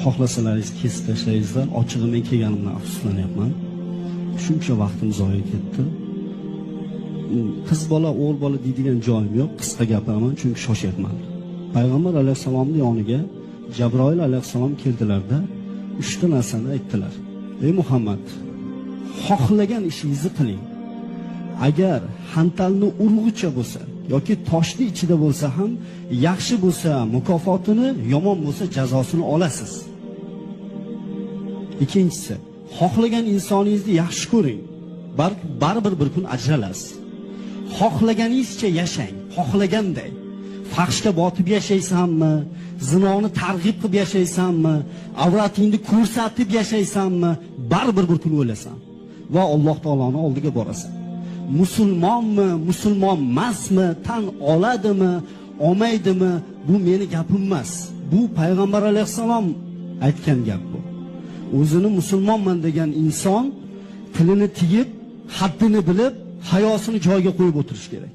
Xohlasalaringiz kesib tashlaysizlar. Ochig'i, men kelganimdan afsuslanyapman. Shuncha vaqtim zoya ketdi. Qiz bola, o'g'il bola deydigan joyim yo'q. Qisqa gapiraman, chunki shoshyapman. Payg'ambar alayhissalomning yoniga Jabroil alayhissalom keldilarda, uchta narsani aytdilar. Ey Muhammad, xohlagan ishingizni qiling. Agar xantalni urug'icha bo'lsa yoki toshni ichida bo'lsa ham, yaxshi bo'lsa mukofotini, yomon bo'lsa jazosini olasiz. Ikkinchisi, xohlagan insoningizni yaxshi ko'ring. Baribir bir kun ajralasiz. Xohlaganingizcha yashang, xohlaganday. Fahshga botib yashaysanmi, zinoni targ'ib qilib yashaysanmi, avratingni ko'rsatib yashaysanmi, baribir bir kun o'lasan va Alloh taoloni oldiga borasan. Musulmonmi, musulmon emasmi, tan oladimi, olmaydimi, bu meni gapim emas. Bu payg'ambar alayhissalom aytgan gap bu. O'zini musulmonman degan inson tilini tiyib, haddini bilib, hayosini joyiga qo'yib o'tirish kerak.